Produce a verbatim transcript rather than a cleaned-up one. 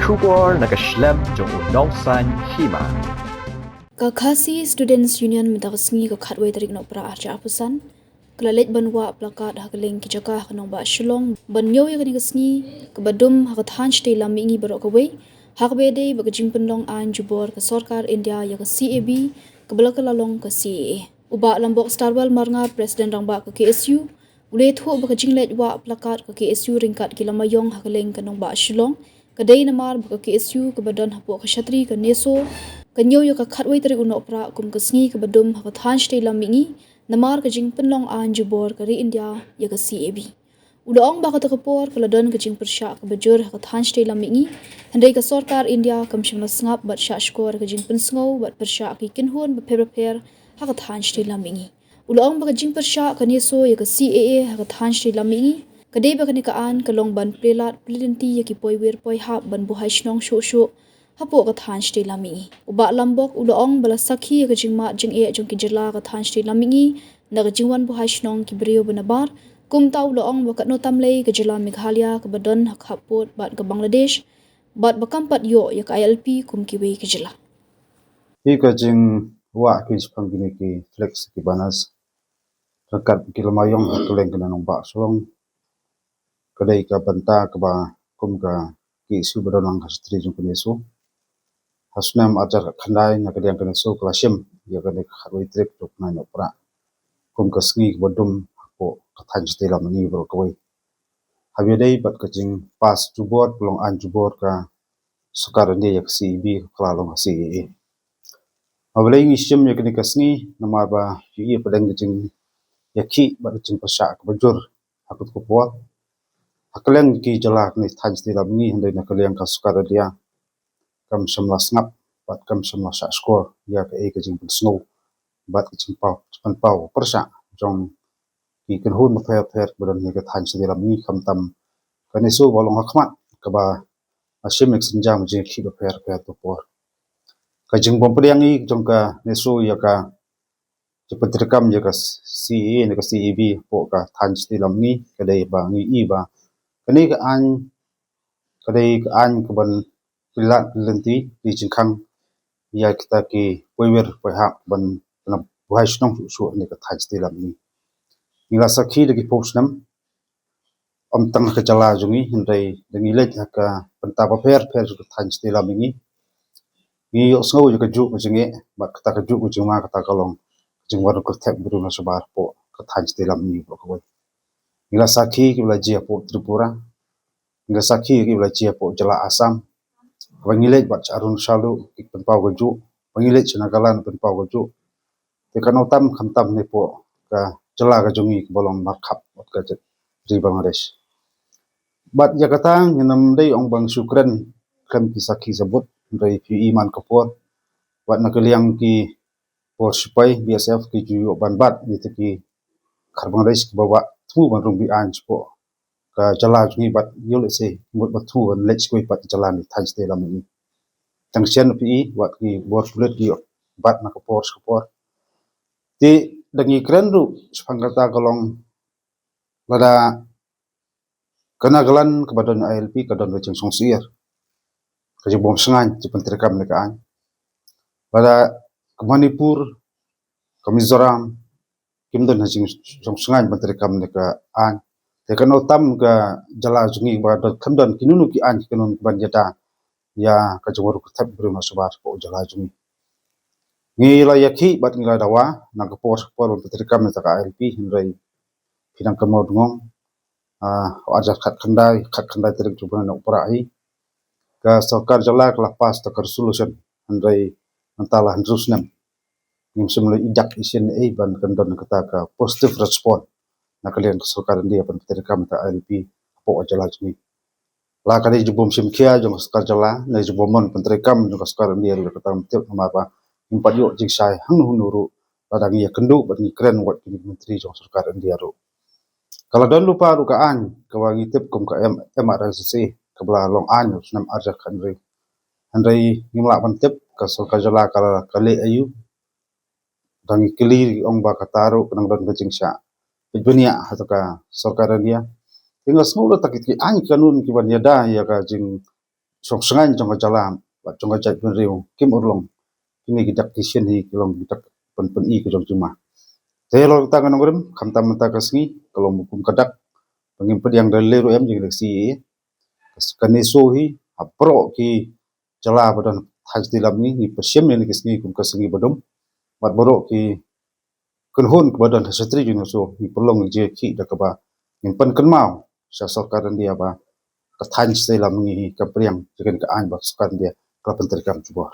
Khubor na ka shlem jong u Nongsaiñ Hima. Ka Khasi Students Union mynta ka sngi ka khatwei tarik Nohprah arhajar arphew san ka la leit ban wah plakat ha kylleng ki jaka ha ka nongbah Shillong ban ñiew ïa kane ka sngi kaba dum ha ka thaiñ shatei lam mihngi baroh kawei, ha kaba ïadei bad ka jingpynlong aiñ jubor ka sorkar India ïa ka C A B kaba la kylla long ka C A A. U Bah Lambok Starwell Marngar, President Rangbah ka K S U, u la ïathuh ba ka jingleit wah plakat ka K S U ryngkat ki lama ïong ha kylleng ka nongbah Shillong ka dei namar ba ka K S U kaba don hapoh ka shatri ka NESO ka ñiew ïa ka khatwei tarik u Nohprah kum ka sngi kaba dum ha ka thaiñ shatei lam mihngi namar ka jingpynlong aiñ jubor ka ri India ïa ka C A B. U la ong ba kata ka por ka la don ka jingpyrshah kaba jur ha ka thaiñ shatei lam mihngi, hynrei ka sorkar India kam shym la sngap bad shah shkor ka jingpynsngew bad pyrshah ki kynhun bapher bapher ha ka thaiñ shatei lam mihngi. U la ong ba ka jingpyrshah ka NESO ïa ka C A A ha ka thaiñ shatei lam mihngi ka dei ba kane ka aiñ ka long ban plie lad plie lynti ïa ki poiwir poihap ban buhai shnong shuh shuh hapoh ka thaiñ shatei lam mihngi. U Bah Lambok u la ong ba la sakhi ïa ka jingmad jingeh jong ki jylla ha ka thaiñ shatei lam mihngi na ka jingwan buhai shnong ki briew ba nabar, kumta u la ong ba katno tam lei ka jylla Meghalaya kaba don ha ka khappud bad ka Bangladesh bad ba kam pat ïoh ïa ka I L P kum kiwei ki jylla. Hi ka jingwah ki shaphang kine ki flex ki banners ryngkat ki lama ïong ha kylleng ka nongbah Shillong ka dei ka bynta kaba kum ka K S U ba don lang ha shatri jong ka NESO. Ha snem arhajar khatkhyndai na ka liang ka NESO ka la shim ïa kane ka khatwei tarik jong u bnai Nohprah kum ka sngi kaba dum hapoh ka thaiñ shatei lam mihngi baroh kawei. Haba ïadei bad ka jingpass jubor, pynlong aiñ jubor ka sorkar India ïa ka C A B ka kylla long ka C A A. Haba lei ngi shim ïa kane ka sngi namar ba ïohi pdeng ka jingïakhih bad ka jingpyrshah kaba jur ha kut ka por ha kylleng ki jylla kane thaiñ shatei lam mihngi, hynrei na ka liang ka sorkar India kam shym la sngap bad kam shym la shah shkor ïa kaei ka jingpynsngew bad ka jingpaw, jingpynpaw pyrshah jong ki kynhun bapher bapher ba don ha ka thaiñ shatei lam mihngi, khamtam ka NESO ba long ha khmat kaba la shim ïa ka sienjam jingïakhih bapher bapher ha ka por. Ka jingbym pdiang hi jong ka NESO ïa ka jingpyntreikam ïa ka C A A ne ka C A B hapoh ka thaiñ shatei lam mihngi ka dei ba ngi i ba kane ka aiñ ka dei ka aiñ kaban plie lad plie lynti, plie jingkhang ïa kita ki poiwir poihap ban, ban buhai shnong shuh shuh ha kane ka thaiñ shatei lam mihngi. Ngi la sakhi da ki phew snem, ym tang ha ka jylla jong ngi hynrei da ngi leit ha ka bynta bapher bapher jong ka thaiñ shatei lam mihngi, ngi ïohsngew ïa kajuh ka jingeh bad kata kajuh ka jingma, kata ka long ka jingwan kyrthep briew na shabar hapoh ka thaiñ shatei lam mihngi baroh kawei. Ngi la sakhi kiba la jia hapoh Tripura, ngi la sakhi kiba la jia hapoh jylla Assam. Haba ngi leit bad sha Arunachal ruh ki pynpaw kajuh, haba ngi leit sha Nagaland pynpaw kajuh. Te katno tam khamtam ne hapoh ka jylla ka jong ngi kaba long markhap bad ka jaid ri Bangladesh. Bad ïa kata ngin ym dei ong ba ngi shu kren khlem ki sakhi sabut, hynrei phi i man ka por bad na ka liang ki por sipai B S F ki ju ïoh ban bat ïa kita ki khar Bangladesh kiba wah thmu ban rung be aiñ shapoh ka jylla jong ngi bad ïoh lehse mut ba thmu ban leit sha kiwei pat ki jylla ne thaiñ shatei lam mihngi. Tang shen phi i wat ki bor pulit ki ïoh bat na ka por sha ka por. Te da ngi kren ruh shaphang kata ka long lada ka Nagaland kaba don I L P ka don ka jingsngewsih, ka jingbym shngaiñ jingpyntreikam ne ka aiñ. Lada ka Manipur, ka Mizoram kim don ha jingsngewsih jingpyntreikam ne ka aiñ. Te katno tam ka jylla jong ngi ba don, kam don kino kino ki aiñ ki kanon kiban ïada ïa ka jingwan kyrthep briew na shabar hapoh jylla jong ngi. Ngi la ïakhih bad ngi la dawa na ka por sha ka por ban pyntreikam ïa kata ka I L P, hynrei phi dang kynmaw dngong, ah, ha arhajar khatkhyndai, khatkhyndai tarik jong u bnai Nohprah hi ka sorkar jylla ka la pass da ka resolution, hynrei mynta la hynriew snem ngim shym la i dak i sien ei ban kyndon kata ka positive response na ka liang ka sorkar India ban pyntreikam ïa ka I L P hapoh ka jylla jong ngi. La ka dei jingbym shim khia jong ka sorkar jylla ne jingbym mon pyntreikam jong ka sorkar India ruh, kata ngam tip namar ba ngim pat ïoh jingshai hangno hangno ruh lada ngi ïakynduh bad ngi kren wat kine ki myntri jong ka sorkar India ruh. Ka la don lypa ruh ka aiñ kaba ngi tip kum ka M-, M R S S A kaba la long aiñ ha u snem arhajar khathynriew. Hynrei ngim lah ban tip ka sorkar jylla ka la, ka leh aïu. Dang ngi kylli ong ba kata ruh ka dang don ka jingshah peit bniah ha ka sorkar India. Te nga sngew la ta ki, ki aiñ ki kanun kiban ïada ïa ka jing shong shngain jong ka jylla bad jong ka jaitbynriew kim urlong. Kine ki dak ki shin hi ki long ki dak pynpyni ka jong ki ma. Te halor kata ka nongrim, khamtam mynta ka sngi ka long kum ka dak ba ngin pdiang da lei ruh em jong ka C A A. Kane show hi ha baroh ki jylla ba don ha State Lamngi, ngi pynshim ïa kine ki sngi kum ka sngi ba dum. Bad baroh ki kynhun kaba don ha shatri jong kane show ngi pynlong ïa ki da kaba ngin pynkynmaw sha sorkar India ba ka thaiñ State Lamngi hi ka pdiang ïa kane ka aiñ ba sorkar India ka la pyntreikam jubor.